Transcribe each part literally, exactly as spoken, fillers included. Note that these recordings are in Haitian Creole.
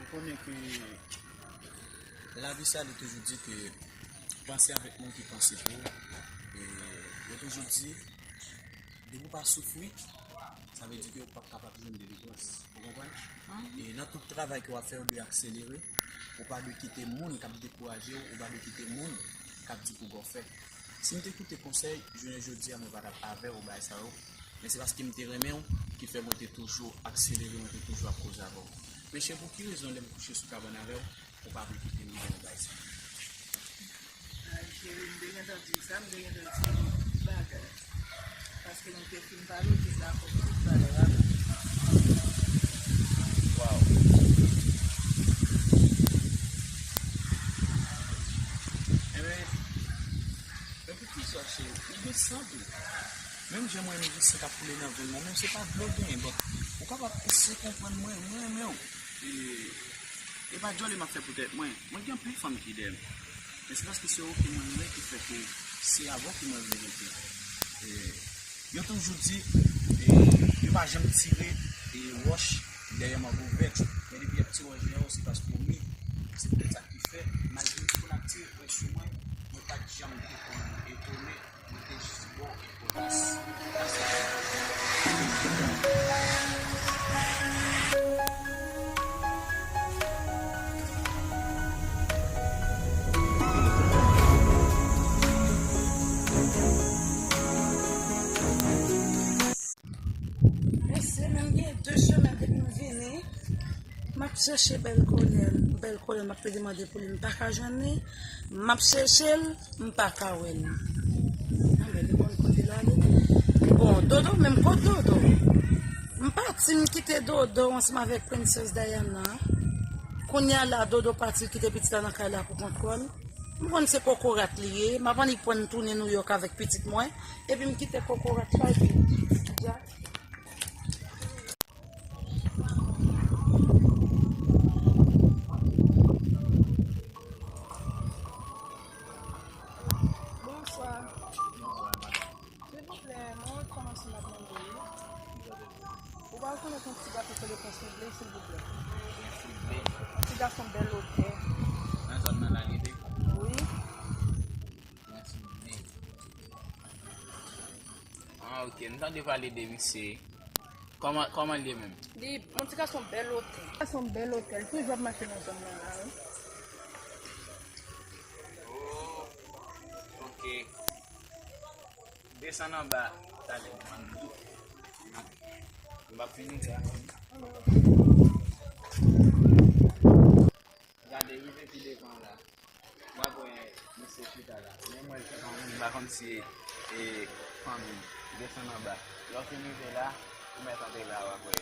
Ou konnen ke lavi sa, li toujou di ke panse avèk moun ki panse pou ou. E yo toujou di, depi w pa soufri, sa vle di ke w p ap kapab jwenn delivrans. Ou konprann? E nan tout travay ke w ap fè, ou dwe akselere. Ou pa dwe kite moun k ap dekouraje w, ou pa dwe kite moun k ap di pou w fè. Si m te koute konsèy, jounen jodi a, mwen pa t ap avè w bagay sa yo. Men se paske m te renmen w ki fè mwen te toujou akselere, mwen te toujou ap koze avè w. Men chè, pou ki rezon lè m kouche sou kabann avè w, ou pa vle kite m nan yon bagay sa? Ay, cheri, m te gentan di w sa, m te gentan di w tout bagay. Paske nou te fin pale, w te dakò tout bagay avè m. Waw. Enben, men poukisa, cheri? Ou gen san tou. Menm jan mwen menm gen san k ap koule nan venn mwen, menm se pa dlo genyen, but ou kapab eseye konprann mwen, mwen renmen w. E, e pa djòle m ap fè poutèt mwen. Mwen gen anpil fanm ki dèyè m. Men se paske se ou ke mwen renmen ki fè ke se avè w ke mwen vle rete. E, yo toujou di, e, yo pa janm tire, e, wòch dèyè mango vèt. Men depi y ap tire wòch dèyè w, se paske w mi. Se poutèt sa ki fè, malgre tout moun ap tire wòch sou mwen, mwen pa t janm te konn etone. Mwen te jis ba w enpòtans. Mesye, menm gen de semèn depi m vini, m ap chèche bèl kolè, bèl kolè m ap plede mande pou li, m pa ka jwenn li. M ap chèche l, m pa ka wè l. Anben, li konn kote l ale. Bon, Dodo, menm kot Dodo? M pati, m kite Dodo ansanm avèk Princess Diana. Kounye a la, Dodo pati, kite pitit la nan kay la pou kont kò l. M konn se kokorat li ye. M ap annik pran tounen Nouyòk avèk pitit mwen. Epi m kite kokorat la, epi Jack. Bonswa. Silvouplè, mwen wè kòmanse m ap mande wi. Ou pa rekonèt yon ti gason k rele Pon Souble, silvouplè? Pon Souble. Yon ti gason bèl otè. Nan zòn nan la li ye? Wi. Pon Souble. Ah, ok. M tande pale de misye. Kòman, kòman l ye menm? Li, yon ti gason bèl otè. Gason bèl otè. Li toujou ap mache nan zòn nan la, wi. Oh, ok. Desann anba talè. M ap vini la. Gade, rive pi devan la. W ap wè misye chita la. Men mwen, se fanmi m, m pa konn si e fanmi m. Desann anba. Lè w fin rive la, ou mèt antre la, w ap wè.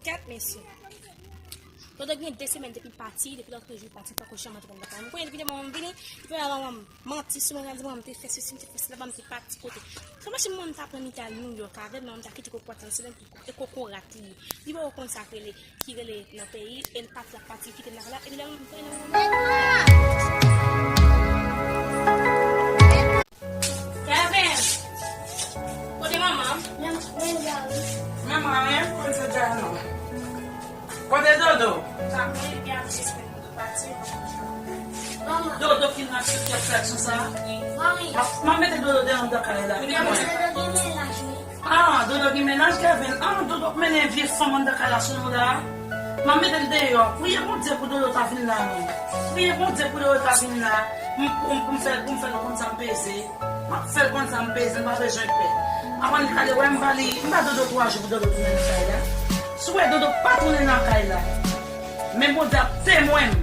Gad mesye. Dodo gen de semèn depi l pati, depi lòt jou l pati, pako janm antre anndan kay mwen. Kounye a depi demen mwen vini, li fè manman m manti sou mwen, l di manman m te fè sesi, m te fè sela, manman m te pati kote. Sa mache manman m ta pran m t al Nouyòk avè l, manman m ta kite kokorat la nan sèl, e kokorat li ye. Li poko konn sa k rele, ki rele nan peyi, e l pati, l ap pati, kite m nan kay la, epi lè m vini. Kevin! Kote manman? Manman, men, kote Dodo? Dodo ki nan tout kèk fè sou sa? M ap mete Dodo deyò anndan kay la. Ah, Dodo gen mennaj, Kevin. Ah, Dodo ap mennen vye fanm anndan kay la sou nou la. M ap mete l deyò. Priye Bondye pou Dodo ta vin la, non. Priye Bondye pou Dodo ta vin la. M, pou, pou m fè, pou m fè l konn sa m peze. M ap fè l konn sa m peze, m pa bezwen pè. Avan li ale wè m, m ba li, m ba Dodo twa jou pou Dodo tounen nan kay la. Si w wè Dodo pa tounen nan kay la, men Bondye ap temwen m.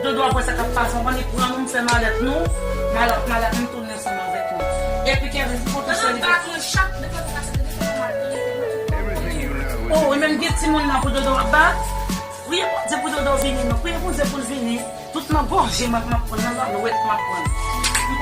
Dodo ap wè sa k ap pase, avan li pran nou, m fè malèt nou, malèt, malèt, m tounen ansanm avèk nou. Epi Kevin, pou kontan sèlibè. Oh, e menm gen timoun nan pou Dodo ap bat. Priye Bondye pou Dodo vini, non. Priye Bondye pou l vini. Tout nan gòje m ap, m ap pran, nan lalwèt m ap pran. M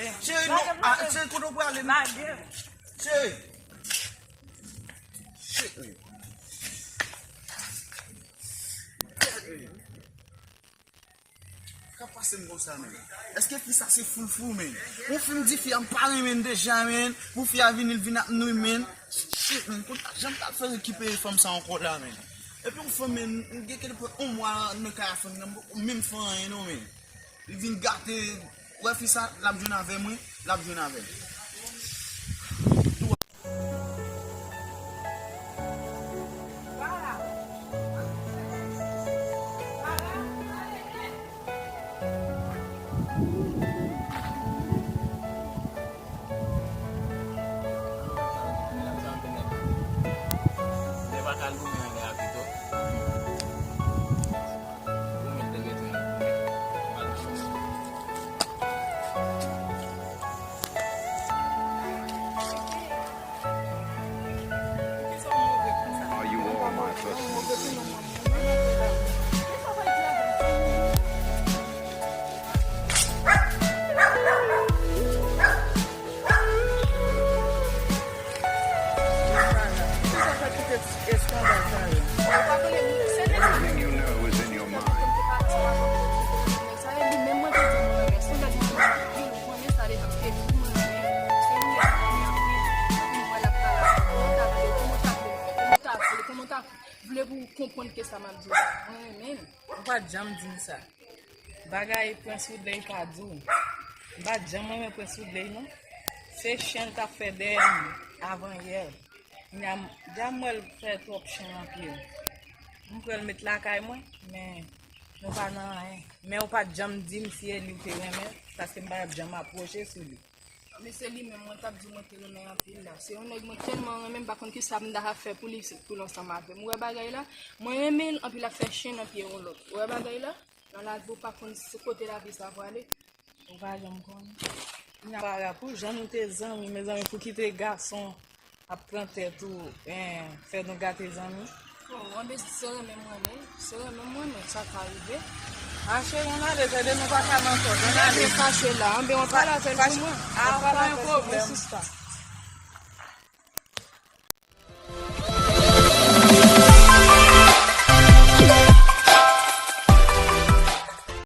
Cheri, non, ah, cheri, kote w prale? Cheri. Cheri. Ka pase m konsa, men. Èske fi sa se foulfou, men? Ou fin di fi a m pa renmen l deja, men. Pou fi a vini, l vin ap nwi, men. Shit, men. Konn pa jan m t ap fè rekipere fanm sa ankò la, men. Epi yon fanm, men, m gen kèlke yon mwa nan kay a fanm nan, m poko menm fè anyen, non, men. Li vin gate, wè fi sa, l ap jwenn avè mwen, l ap jwenn avè m. Are you all my customers? Everything you know is in your mind. Vle pou w konprann ke sa m ap di w la. Mwen renmen l. Ou pa t janm di m sa. Bagay Prince Woodley pa di w. M pa t janm renmen Prince Woodley, non. Se chen l t ap fè dèyè m avan yè. Kounya m, deja m wè l fè twòp chen anpil. M kwè l met lakay mwen, men nou pa nan anyen. Men ou pa t janm di m si e li w te renmen, paske m pa t ap janm apwoche sou li. Men se li menm mwen t ap di w mwen te renmen anpil la. Se yon nèg mwen tèlman renmen, m pa konn kisa m ta ap fè pou li, pou l ansanm avè m. Ou wè bagay la? Mwen renmen l, anpi l ap fè chen nan pye yon lòt. Ou wè bagay la? Nan lavi w pa konn si kote lavi sa prale. Ou pa janm konnen. Kounya para pou jan nou te zanmi, mezanmi, pou kite gason ap pran tèt ou, en, fè nou gate zanmi. Oh, anben se renmen m renmen l, se renmen m renmen l, sa ka rive. A cheri, ann ale, tande nou pa ka nan kòd, ann ale. Anben fache la, anben w ap pale avè l pou mwen. A, pa gen pwoblèm. Sista.